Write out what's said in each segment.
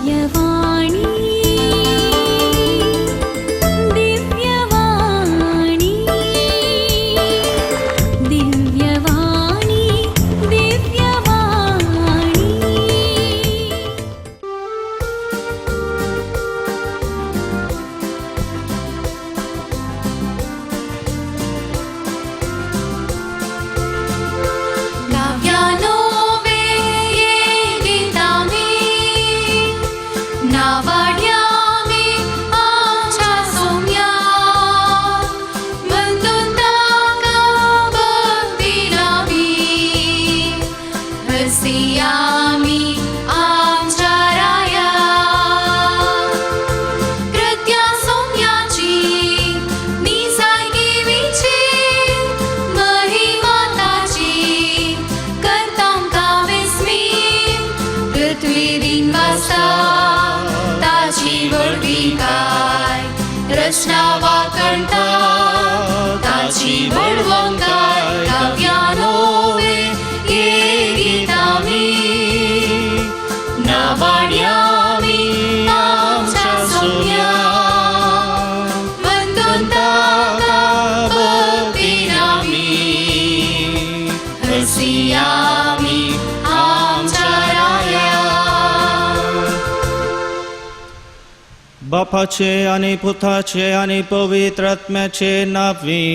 दिव्यवाणी दिव्यवाणी दिव्यवाणी दिव्यवाणी. काव्यानो ये गीतामि नावाड्यामि आमच्या सौम्या वंदुंताका भक्तीनामी हसियामि आमच्या राया. कृत्या सौम्याची निसायगिवीची महिमा ताची करतांका विस्मी. पृथ्वी दिनवासा ताची व्हडविकाय, रचना वाकणता ताची बळवंताय. काव्यानो ये गीतामी नावाड्यामी आमच्या सौम्या वंदुंताका भक्तीनामी हसियामी आमच्या राया. बापाचे आणि पुताचे आणि पवित्र आत्म्याचे नावे.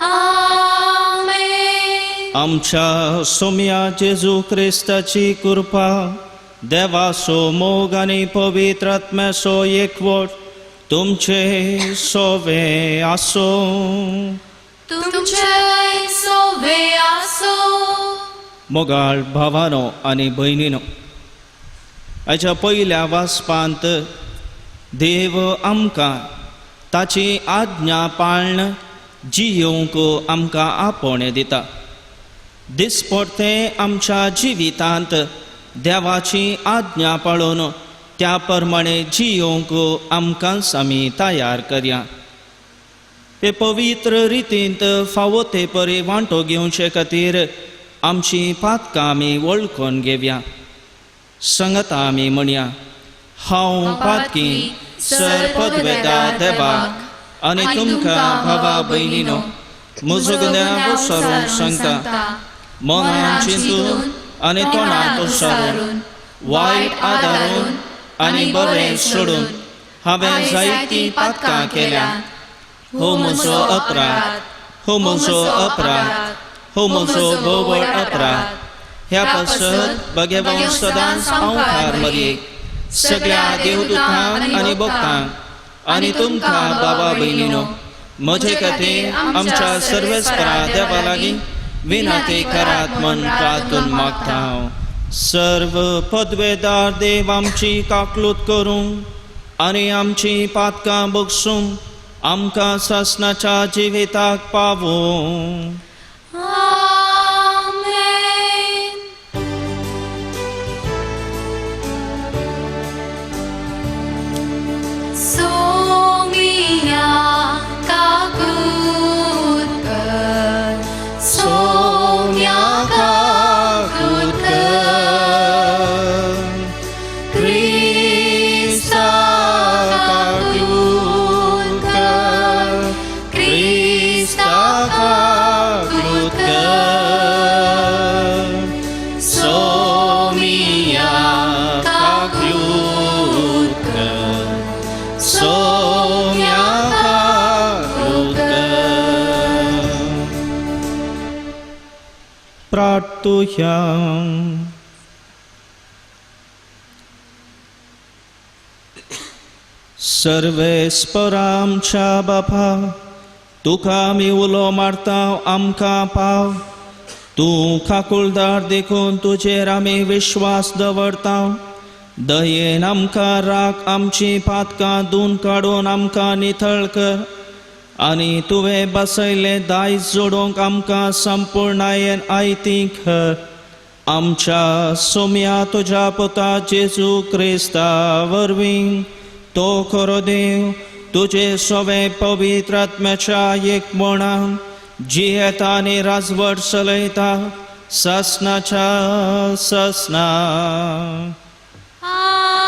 आमेन. आमच्या सोम्या जेजू क्रिस्ताची कृपा, देवाचो मोग आनी पवित्र आत्म्याचो एकवट तुमचे सोवे आसूं. तुमचे सोवे आसो. मोगाळ भावानो आनी भयणीनो, आयच्या पयल्या वाचपांत देव आमकां ताची आज्ञा पाळन जियोवंक आमकां आपोवणें दिता. दिसपडतें आमच्या जिवितांत देवाची आज्ञा पाळून त्या प्रमाणे जियोवंक आमकांच आमी तयार करया. हे पवित्र रितींत फावो ते परी वांटो घेवचे खातीर आमची पातकां आमी वळखून घेवया. संगता आमी म्हणया, हांव पातकी सर पदवेदा देवाक आनी तुमकां भावा भयणीनो म्हजो गुन्यांव विसरून सांगता, मनान चिंतून आनी तोंडांत उसारून, वायट आदारून आनी बरें सोडून हांवें जायतीं पातकां केल्या. हो म्हजो अपराध, हो म्हजो अपराध, हो म्हजो भोवळ अपराध. ह्या पासत भगेवंत सदांच अंवकार मरयेक, सगळ्या देवदूतांक आनी भक्तांक आनी तुमकां बाबा भयणीनो म्हजे खातीर आमच्या सर्वेस्परा देवा लागीं विनाती करात म्हण प्रार्थून मागता हांव. सर्व पदवेदार देव आमची काकलूत करूं आनी आमची पातकां बगसूं आमकां सासणाच्या जिविताक पावूं. आमेन. सोमिया काकूत कर, सोम्या काकूत कर, क्रिस्ता काकूत कर, क्रिस्ता काकूत कर, सोमिया काकूत कर, सोम्या काकूत कर. प्रार्थुया. सर्वेस्परा आमच्या बापा, तुका आमी उलो मारता, आमकां पाव. तूं काकुळदार देखून तुजेर आमी विश्वास दवरता. दयेन आमकां राख, आमची पातकां धुवन काडून आमकां नितळ कर आनी तुवें बसयलें दायज जोडूंक आमकां संपूर्णायेन आयती कर. आमच्या सोम्या तुज्या पुता जेजू क्रिस्ता वरवीं, तो खरो देव, तुजे सवे पवित्र आत्म्याच्या एकमणान जियेता आनी राजवट चलयता ससनाच्या ससना. आमेन.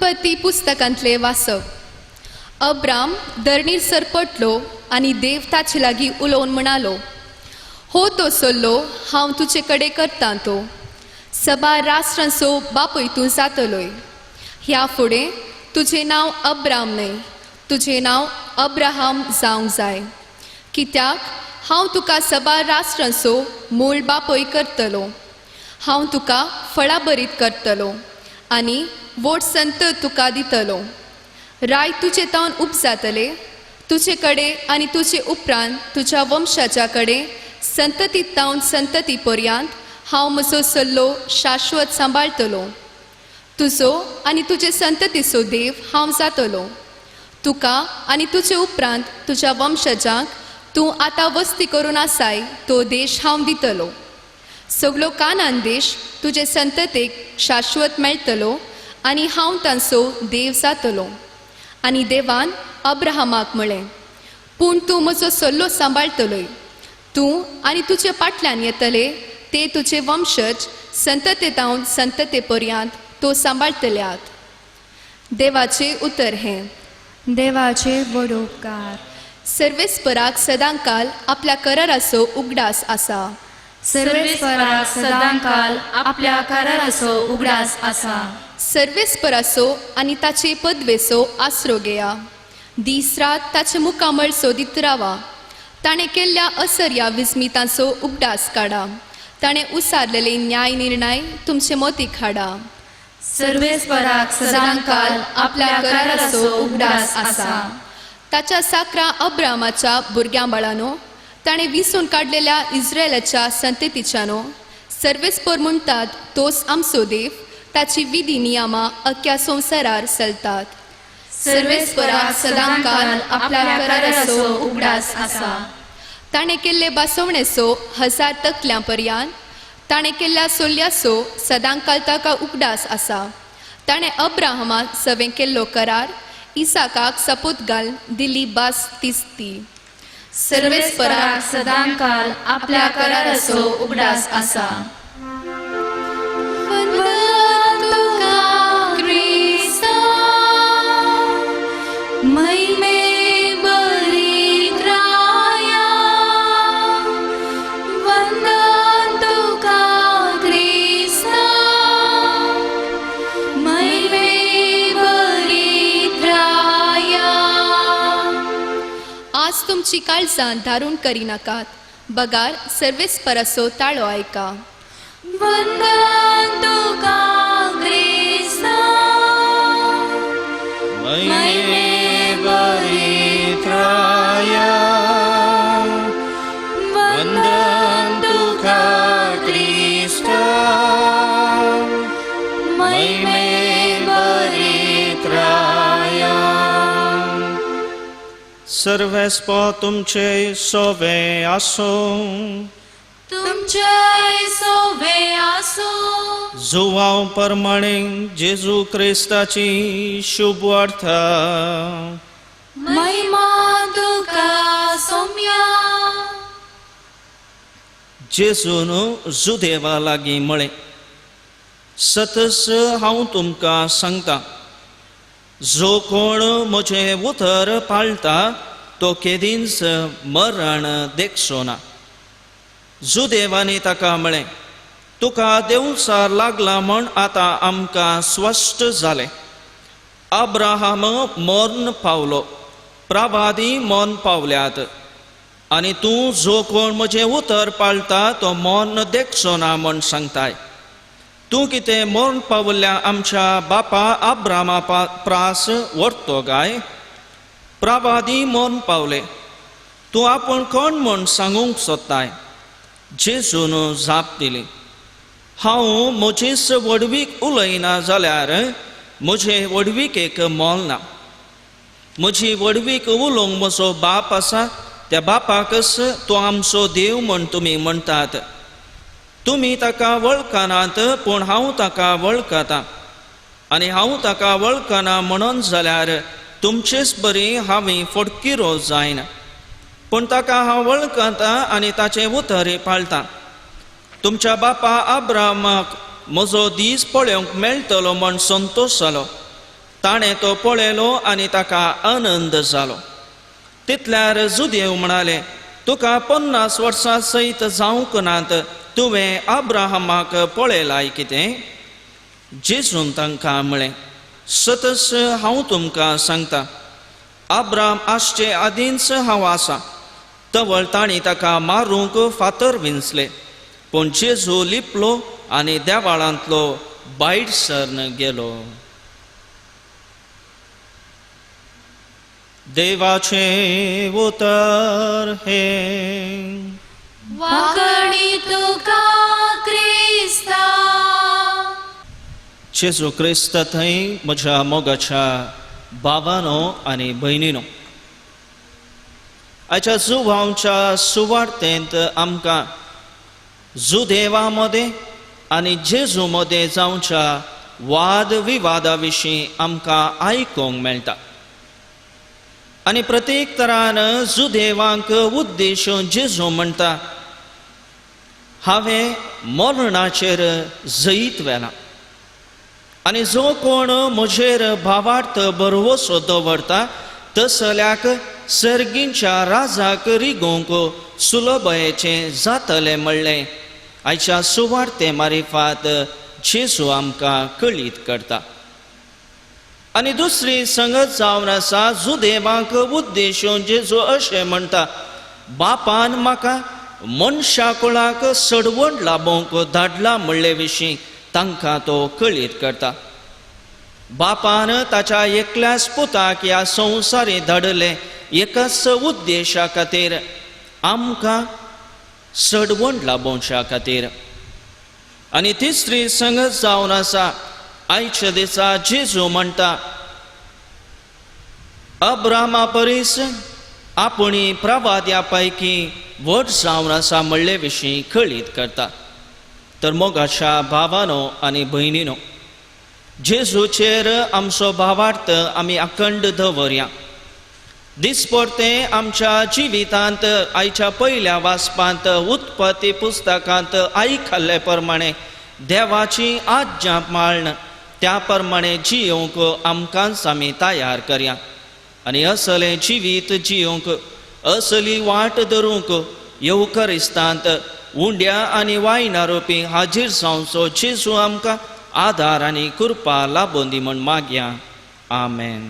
उत्पत्ती पुस्तकांतले वाचप. अब्राम धरणीर सरपटलो आनी देव ताचे लागीं उलोवन म्हणालो, हो तो सल्लो हांव तुजे कडेन करतां तो सबार राष्ट्रांचो बापूय तूं जातलोय. ह्या फुडें तुजें नांव अब्राम न्हय, तुजें नांव अब्राहम जावंक जाय, कित्याक हांव तुका सबार राष्ट्रांचो मूळ बापूय करतलो. हांव तुका फळाभरीत करतलो आनी व्हड संत तुका दितलो. राय तुजे तावन उपजातले, तुजे कडेन आनी तुजे उपरांत तुज्या वंशाच्या कडेन संतती तावन संतती पर्यंत हांव म्हजो सल्लो शाश्वत सांबाळटलो. तुजो आनी तुजे संततीचो देव हांव जातलो. तुका आनी तुजे उपरांत तुज्या वंशजांक तूं आतां वस्ती करून आसाय तो देश हांव दितलो. सगलो कानान देश तुजे संततेक शाश्वत मेळटलो आनी हांव तांचो देव जातलो. आनी देवान अब्राहमाक म्हळें, पूण तूं म्हजो सल्लो सांबाळटलोय. तूं आनी तुजे फाटल्यान येतले ते तुजे वंशज संतते तावन संतते पर्यंत तो सांबाळटल्यात. देवाचें उतर हें. देवाचे व्हड उपकार. सर्वेस्पराक सदांकाल आपल्या कराराचो उगडास आसा. सर्वेस्पराक सदांकाल आपल्या कराराचो उगडास आसा. सर्वेस्पराचो आनी ताचे पदवेचो आसरो घेया. दीस रात ताचे मुखामळ सोदीत रावा. ताणें केल्ल्या असर्या विस्मितांचो उगडास काडा. ताणें उसारलेले न्याय निर्णय तुमचे मोतीक हाडा. सर्वेस्पराक सदांकाल आपल्या कराराचो उगडास आसा. ताच्या साकरा अब्रामाच्या भुरग्यां बाळानो, ताणें विसून काडलेल्या इस्रायलाच्या संततीच्यानो, सर्वेस्पर म्हणटात तोच आमचो देव, ताची विधी नियमां अख्ख्या संवसारार चलतात. सर्वेस्पराक सदांकाल आपल्या कराराचो उगडास आसा. ताणें केल्ले बासवणेचो 1000 तकल्यां पर्यान, ताणें केल्ल्या सोल्याचो सदांकाल ताका उगडास आसा. ताणें अब्राहमाक सवें केल्लो करार, इसाकाक सपूत घाल दिल्ली बास तिस्ती. सर्वेस्पराक सदांकाल आपल्या कराराचो उगडास आसा. वंदन तुका क्रिस्ता, महिमे बरित्राया. वंदन तुका क्रिस्ता, महिमे बरित्राया. आज तुमची काळजां धारून करिनाकात, बगार सर्वेस्पराचो ताळो आयका. वंदन तुका क्रिस्ता, महिमे बरित्राया. वंदन तुका क्रिस्ता, महिमे बरित्राया. सर्वेस्पो तुमचे सोवे आसूं. तुमचे सोवे आसो. जुवाव परमाणे जेजू क्रिस्ताची शुभ वार्ता. महिमा तुका सोम्या. जेजून जुदेवा लागीं म्हळें, सतस हांव तुमकां सांगता, जो कोण म्हजें उतर पाळटा तो केदींच मरण देखचो ना. जुदेवांनी ताका म्हळें, तुका देवचार लागला म्हण आतां आमकां स्पश्ट जालें. अब्राहम मर्ण पावलो, प्रवादी मर्ण पावल्यात, आनी तूं जो कोण म्हजें उतर पाळटा तो मर्ण देखचो ना म्हण सांगताय. तूं कितें मर्ण पावल्ल्या आमच्या बापा अब्रामा प्रास व्हरतो काय? प्रवादी मर्ण पावले, तूं आपूण कोण म्हण सांगूंक सोदताय? जेजून जाप दिली, हांव म्हजीच व्हडवीक उलयना जाल्यार म्हजे व्हडविकेक मोल ना. म्हजी व्हडवीक उलोवंक म्हजो बाप आसा, त्या बापाकच तो आमचो देव म्हण तुमी म्हणटात. तुमी ताका वळखनात, पूण हांव ताका वळखतां, आनी हांव ताका वळखना म्हणून जाल्यार तुमचेच बरी हांवें फटकिरो जायना. पूण ताका हांव वळखतां आनी ताचें उतर पाळटां. तुमच्या बापा अब्रामाक म्हजो दीस पळोवंक मेळटलो म्हण संतोश जालो. ताणें तो पळयलो आनी ताका आनंद जालो. तितल्यार जुदेव म्हणाले, तुका 50 वर्सां सयत जावंक नात, तुवें अब्राहमाक पळयलाय कितें? जेजून तांकां म्हळें, सतस हांव तुमकां सांगता, अब्राहम आसचे आदींच हांव आसा. तवळ तांणी ताका मारूंक फातर विंचले, पूण जेजू लिपलो आनी देवाळांतलो भायर सरन गेलो. देवाचें उतर हें. वाकणी तुका क्रिस्ता. जेजू क्रिस्त थंय म्हज्या मोगाच्या बाबानो आनी भयणीनो, आयच्या जुवांच्या सुवार्तेंत आमकां जुदेवा मदें आनी जेजू मदें जावच्या वाद विवादा विशीं आमकां आयकूंक मेळटा. आनी प्रत्येक तरान जुदेवांक उद्देशून जेजू म्हणटा, हांवें मरणाचेर जैत व्हेलां आनी जो कोण म्हजेर भावार्थ भरवसो दवरता तसल्याक सर्गींच्या राजाक रिगोवंक सुलभयेचें जातलें म्हणलें आयच्या सुवार्ते मारिफात जेजू आमकां कळीत करता. आनी दुसरी संगत जावन आसा जुदेवांक उद्देशून जेजू अशें म्हणटा, बापान म्हाका मनशा कुळाक सडवण लाबोवंक धाडला म्हणले विशीं तांकां तो कळीत करता. बापान ताच्या एकल्याच पुताक ह्या संवसारी धाडले एकाच उद्देशा खातीर, आमकां सडवण लाबोवच्या खातीर. आनी तिसरी संगत जावन आसा आयच्या दिसा जेजू म्हणटा, अब्रामा परीस आपुणी प्रवाद्या पैकी व्हड जावन आसा म्हणले विशीं कळीत करता. तर मोगाच्या भावानो आनी भयणीनो, जेजूचेर आमचो भावार्थ आमी अखंड दवरया. दिसपडते आमच्या जिवितांत आयच्या पयल्या वाचपांत उत्पत्ती पुस्तकांत आयकल्ले प्रमाणे देवाची आज्ञा पाळन त्या प्रमाणे जियोवंक आमकांच आमी तयार करया आनी असलें जिवीत जियोवंक, असली वाट धरूंक येवकरिस्तांत उंड्या आनी वायना रोपी हाजीर जावचो जेजू आमकां आदार आनी कृपा लाबोवन दी म्हण मागया. आमेन.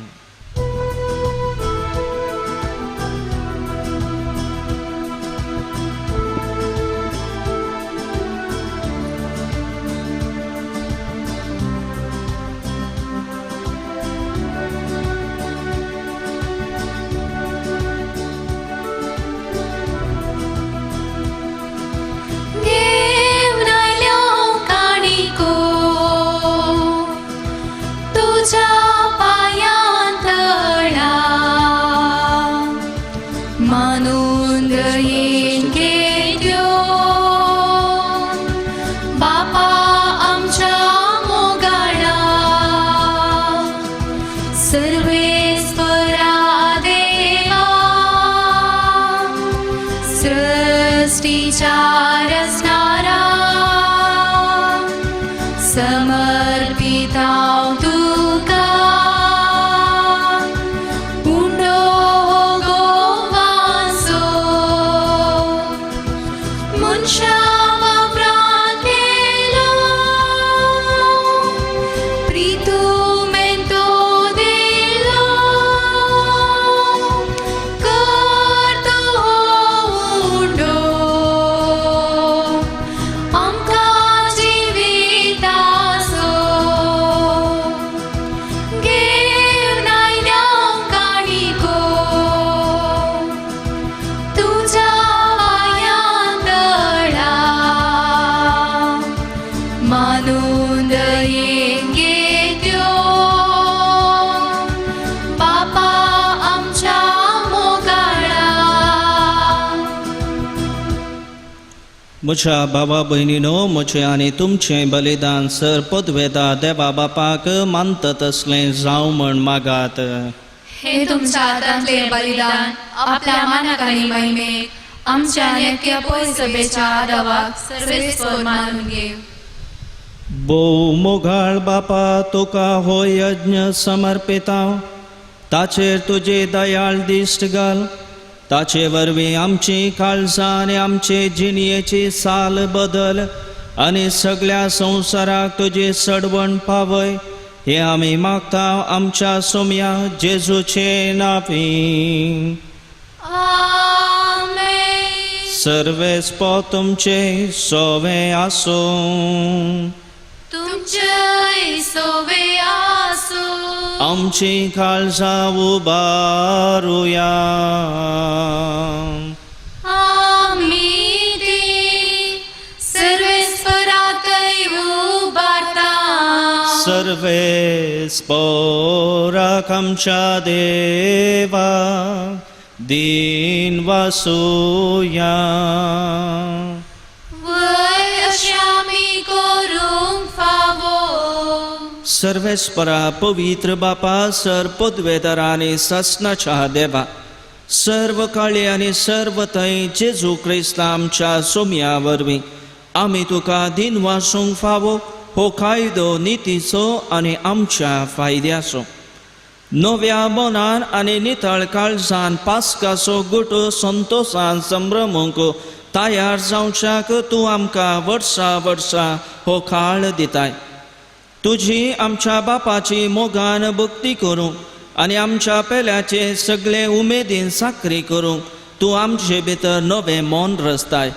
म्हज्या भावा भयणीनो, म्हजें आनी तुमचें बलिदान सर पदवेदा देवा बापाक मानता तसलें जावं म्हण मागात. हे तुमच्या हातांतलें बलिदान आपल्या मानाक आनी महिमेक आमच्या नेक्य पयसभेच्या आदावाक सर्वेस्पर मानून घे. भोव मोगाळ बापा, तुका हो यज्ञ समर्पिता, ताचेर तुजी दयाळ दिश्ट घाल. ताचे वरवीं आमची काळजां आनी आमचे जिणयेची साल बदल आनी सगळ्या संवसाराक तुजी सडवण पावय, हें आमी मागता आमच्या सोम्या जेजूचे नांवी. आमेन. सर्वेस्पो तुमचे सोवे आसूं. तुमचेय सोवे आसूं. आमची काळजां उबारुया. आमी ती सर्वेस्पराकय उबारता. सर्वेस्पोराक आमच्या देवा दीन वासुया. वय अशें आमी करूंक फावो. सर्वेस्परा पवित्र बापा, सर पदवेदार आनी सासनाच्या देवा, सर्व काळी आनी सर्व थंय जेजू क्रिस्ता आमच्या सोम्या वरवीं आमी तुका दिन वासूंक फावो हो कायदो नितीचो आनी आमच्या फायद्याचो. नव्या मनान आनी नितळ काळजान पास्काचो गुटो संतोशान संभ्रमूंक तयार जावच्याक तूं आमकां वर्सा वर्सा हो काळ दिताय. तुजी आमच्या बापाची मोगान भक्ती करूंक आनी आमच्या पेल्याचे सगळे उमेदीन साकरी करूंक तूं आमचे भितर नवें मन रचताय.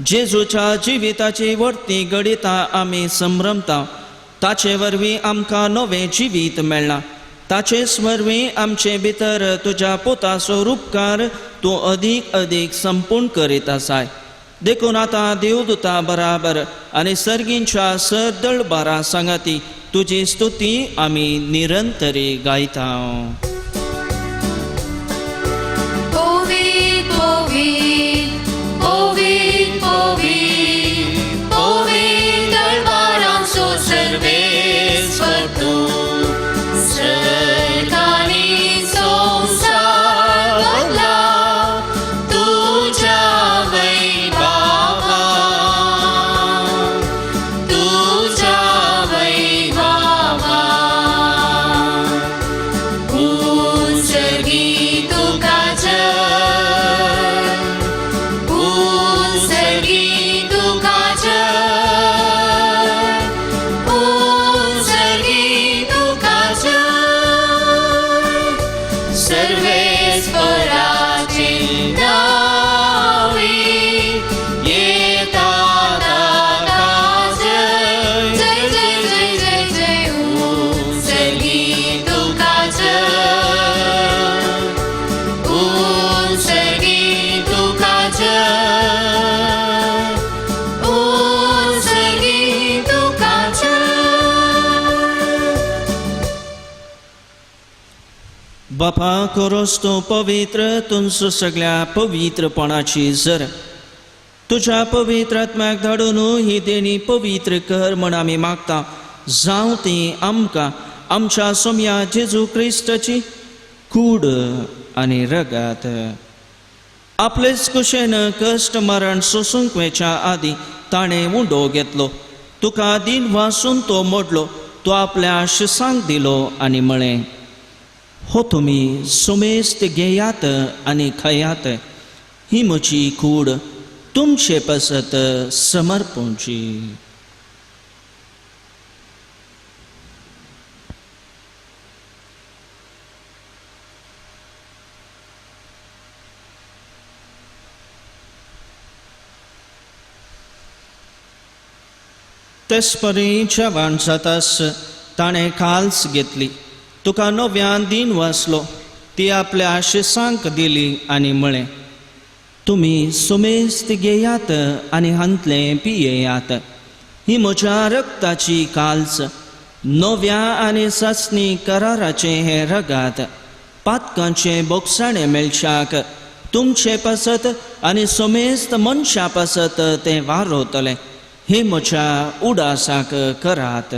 जेजूच्या जिविताची वर्ती घडितां आमी संभ्रमता, ताचे वरवीं आमकां नवें जिवीत मेळ्ळां. ताचेच वरवीं आमचे भितर तुज्या पोताचो रुपकार तूं अदीक अदीक संपूर्ण करीत आसाय. देखून आतां देवदूता बराबर आनी सर्गींच्या सरदळबारा सांगाती तुजी स्तुती आमी निरंतरी गायता. पवित्र पवित्र पवित्र पवित्र पवित्र दरबारांचो सर्वेस्पर तूं, सर्गांनी संवसार भरला तुज्या वैभवान, तुज्या वैभवान. उत्सर्गी तुका जय, उत्सर्गी तुका जय, उत्सर्गी तुका जय. सर्वेस्पराचे नांवी येता ताका जय, जय जय जय जय जय. उत्सर्गी तुका जय, उत्सर्गी तुका जय, उत्सर्गी तुका जय. बापा, खरोच तूं पवित्र, तुमचो सगळ्या पवित्रपणाची जर तुज्या पवित्र आत्म्याक धाडून ही देणी पवित्र कर म्हण आमी मागता. जावं ती आमकां आमच्या सोम्या जेजू क्रिस्ताची कूड आनी रगात. आपलेच कुशेन कश्ट मरण सोसूंक वेच्या आदीं ताणें उंडो घेतलो, तुका दिन वासून तो मोडलो, तो आपल्या शिसांक दिलो आनी म्हळें, हो तुमी सुमेस्त घेयात आनी खयात, ही म्हजी कूड तुमचे पासत समर्पूंची. तेच परी जेवण जातास ताणें काल्स घेतली, तुका नव्यान दिन वाचलो, ती आपल्या शिसांक दिली आनी म्हळें, तुमी सुमेस्त घेयात आनी हांतलें पियेयात, ही म्हज्या रक्ताची काल्स, नव्या आनी सासणी कराराचें हें रगात, पातकांचें बोगसाणें मेळच्याक तुमचे पासत आनी समेस्त मनशां पासत तें वारोतलें. हे म्हज्या उडासाक करात.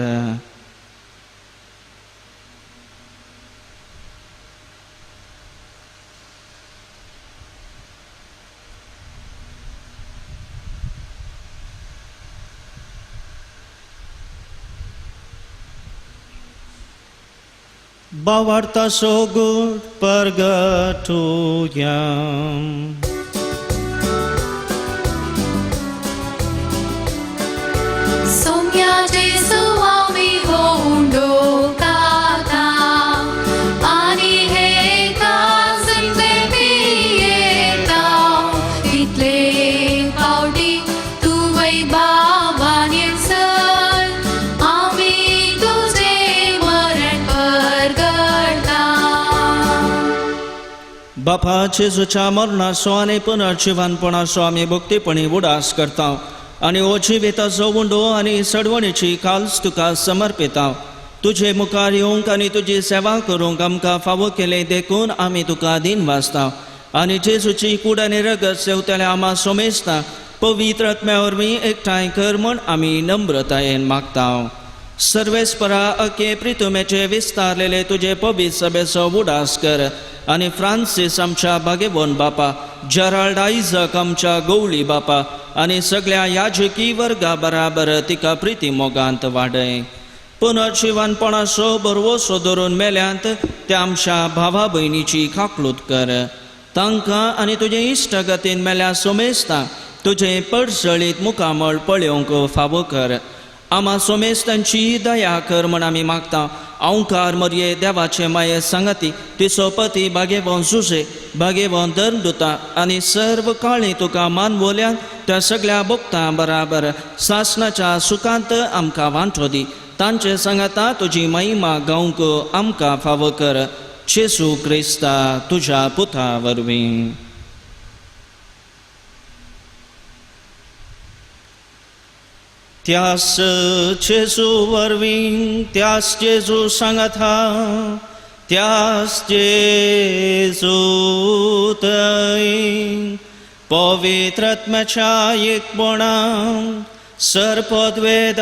बावार्थाचो गूट परगटुया. सोम्या जेसू आमी हो उंडो खाता आनी हे काजले पियेता तितले फावटी तुवय बाबान येसर आमी तुजें मरण परगटा. बापा जेजूच्या मरणाचो आनी पुनर्जिवनपणाचो आमी भक्तीपणी उडास करता आनी हो जिविताचो उंडो आनी सडवणीची काल्स तुका समर्पिता. तुजे मुखार येवंक आनी तुजी सेवा करूंक आमकां फावो केलें देखून आमी तुका दिन वाचता आनी जेजूची कूड आनी रगत सेवतले आमा सोमेसता पवित्र आत्म्या वरवीं एकठांय कर म्हूण आमी नम्रतायेन मागता. सर्वेस्परा अके प्रितुमेचे विस्तारलेले तुजे पवित्र सभेचो उडास कर आनी फ्रांसीस आमच्या भागेवन बापा, जेराल्ड आयजक आमच्या गवळी बापा आनी सगळ्या याजकी वर्गा बराबर तिका प्रिती मोगांत वाडय. पुनर्जिवनपणाचो बरवसो धरून मेल्यांत त्या आमच्या भावा भयणीची काकलूत कर. तांकां आनी तुजे इश्टगतीन मेल्या सोमेस्ता तुजें पडसळीत मुखामळ पळोवंक फावो कर. आमा सोमेस्तांची दया कर म्हण आमी मागता. औंकार मरये देवाचे माये सांगाती तिचो पती भागेवन जुजे भागेवन धर्मदुता आनी सर्व काळी तुका मानवल्यान त्या सगळ्या भक्तां बराबर सासणाच्या सुखांत आमकां वांटो दी. तांचे सांगाता तुजी महिमा गावंक आमकां फावो कर. जेजू क्रिस्ता तुज्या पुता वरवीं. त्यास जेजू वरवीं, त्यास जेजू सांगाता, त्यास जेजू थंय पवित्र आत्म्याच्या एकपणान सर्पद्वेदार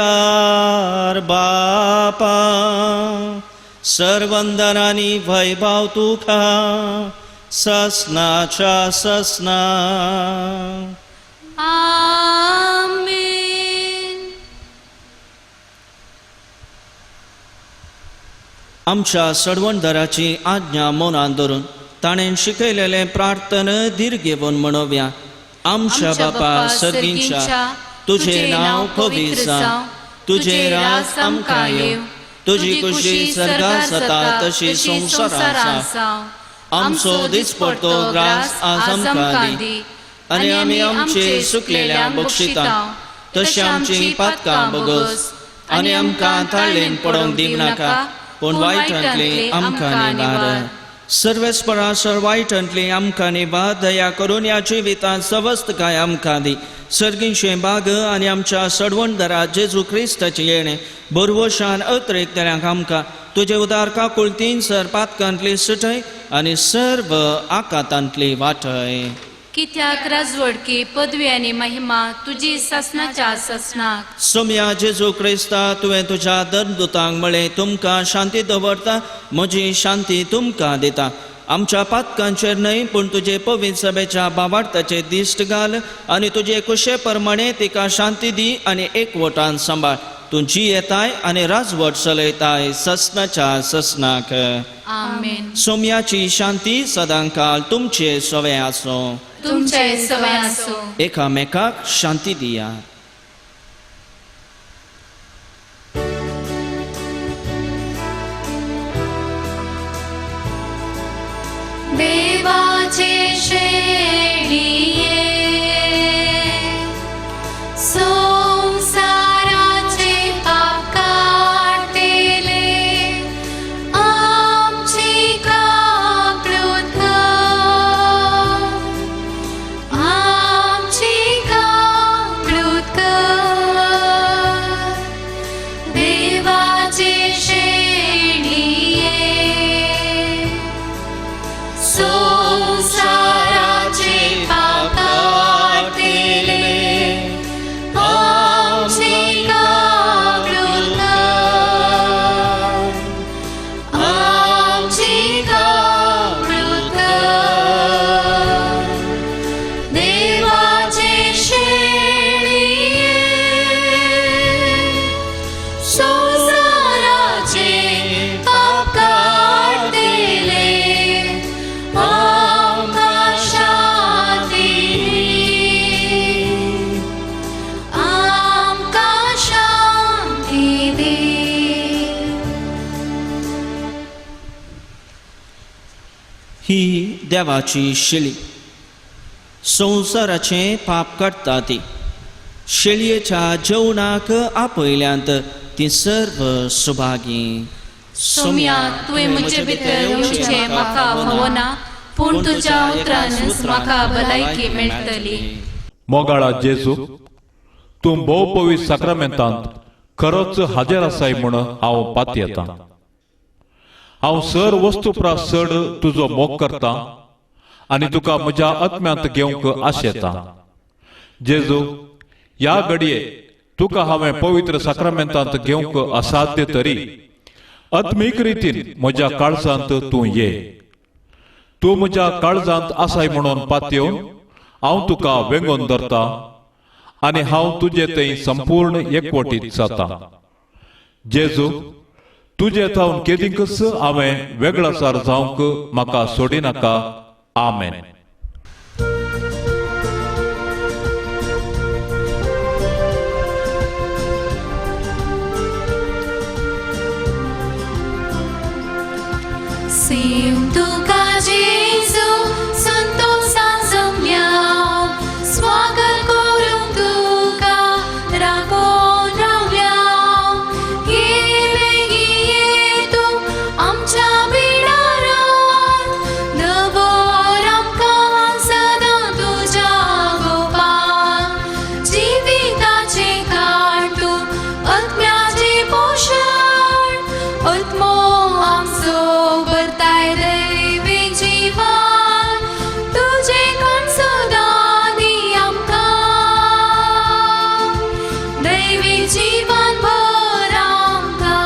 बापा सर्वंदनानी वैभव तुका ससनाच्या ससना. आमेन. आमच्या सडवणदाराची आज्ञा मनान धरून ताणें शिकयलेलें प्रार्थना धीर घेवन म्हणोवया. आमच्या बापा सर्गींच्या, तुजें नांव पवित्र जावं, तुजें राज आमकां येवं, तुजी खुशी सर्गात जाता तशी संवसारांत जावं. आमचो दिसपडतो ग्रास आज आमकां दी आनी आमी आमचे सुकलेल्या बक्षिता तशी आमची पातकां बगस आनी आमकां ताळेन पडोवंक दिवं नाका पूण वायटांतली आमकां निवार. सर्वेस्परा सर वायटांतली आमकां निवार. दया करून ह्या जिवितांत सवस्तकाय आमकां दी. सर्गींचे बाग आनी आमच्या सडवणदारा जेजू क्रिस्ताचें येणें बरवशान अत्रेकतल्यांक आमकां तुजे उदार काकुळतीन सर पातकांतली सुटय आनी सर्व आकातांतली वाटय. कित्याक राजवडकी पदवी आनी महिमा तुजी सासणाच्या सासणाक. सोम्या जेजू क्रिस्ता, तुवें तुज्या धर्मदुतांक म्हळें, तुमकां शांती दवरता, म्हजी शांती तुमकां दिता. आमच्या पातकांचेर न्हय पूण तुजे पवित्र सभेच्या बावार्थाचे दिश्ट घाल आनी तुजे कुशे प्रमाणे तिका शांती दी आनी एकवटान सांबाळ. तूं जियेताय आनी राजवट चलयताय ससनाच्या ससनाक. आमेन. सोम्याची शांती सदांकाळ तुमचे सवे आसूं. तुमचे सवे आसूं. एकामेकाक शांती दिया. देवाचे शेणये संसाराचे पाप काडटेले आमची काकळूत कर, आमची काकळूत कर. देवाचे शेणये संसाराचे पाप काडटेले आमची काकळूत कर, आमची काकळूत कर. देवाचे शेणये संसाराचे पाप काडटेले ही देवाची शेळी, संवसाराचें पाप काडटा ती. शेळयेच्या जेवणाक आपयल्यांत ती सर्व सुभागी. सोम्या, तुवें म्हजे भितर येवचें म्हाका फावना, पूण तुज्या उतरानच म्हाका भलायकी मेळटली. मोगाळा जेजू, तूं भोव पवित्र साक्रामेंतांत खरोच हाजेर आसाय म्हूण हांव पातयेतां. हांव सर वस्तू प्रास चड तुजो मोग करता आनी तुका म्हज्या आत्म्यांत घेवंक आशेता. जेजू, ह्या घडये तुका हांवें पवित्र साक्रामेंतांत घेवंक असाध्य तरी आत्मीक रितीन म्हज्या काळजांत तूं ये. तूं म्हज्या काळजांत आसाय म्हणून पातयेवन हांव तुका वेंगोवन धरता आनी हांव तुजे थंय संपूर्ण एकवटीत जाता. जेजू, तुजे थावन केदींकच हांवें वेगळासार जावंक म्हाका सोडिनाका. आमेन. सेम तुका जेजू संतोषान जमल्या, स्वागत करूंक तुका राखून रावल्या. ये बेगी ये तूं आमच्या बिडारांत, दवर आमकां सदां तुज्या गोपान. जिविताचें काळ तूं आत्म्याचें पोशण, आत्मो आमचो भरताय दैवी जीवन. तुजें काण सदां दी आमकां, दैवी जीवन भर आमकां.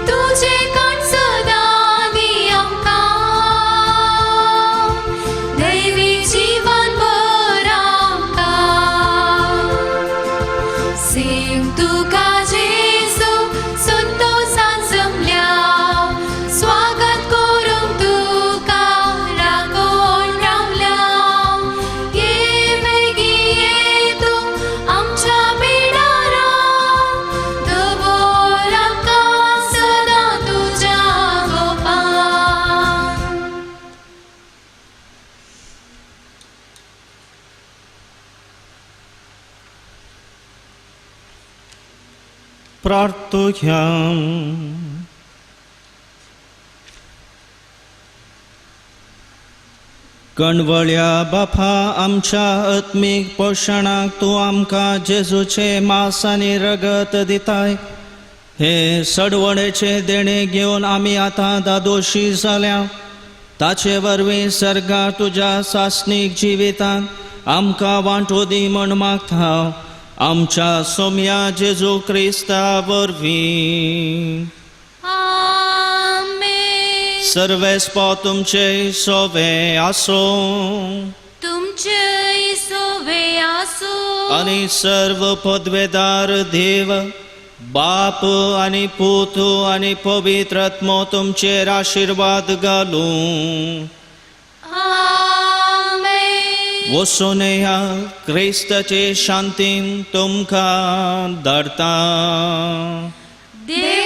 तुजें काण सदां दी आमकां, दैवी जीवन भर आमकां. सेम तुका जेजू संतोषान जमल्या, स्वागत करूंक तुका राखून रावल्या. ये बेगी ये तूं आमच्या बिडारांत, दवर आमकां सदां तुज्या गोपान. प्रार्थुया. कणवळ्या बापा, आमच्या आत्मीक पोशणाक तूं आमकां जेजूचें मांस आनी रगत दिताय. हे सडवणेचें देणें घेवन आमी आतां दादोशी जाल्या. ताचे वरवीं सर्गार तुज्या सासणीक जिवितांत आमकां वांटो दी म्हण मागता, आमच्या सोम्या जेजू क्रिस्ता वरवीं. आमेन. सर्वेस्पो तुमचे सोवे आसूं. तुमचेय सोवे आसूं. आनी सर्व पदवेदार देव बाप आनी पूत आनी पवित्र आत्मो तुमचेर आशिर्वाद घालूं. आमेन. वचून ह्या क्रिस्ताचे शांतीन तुमकां धाडटा. देव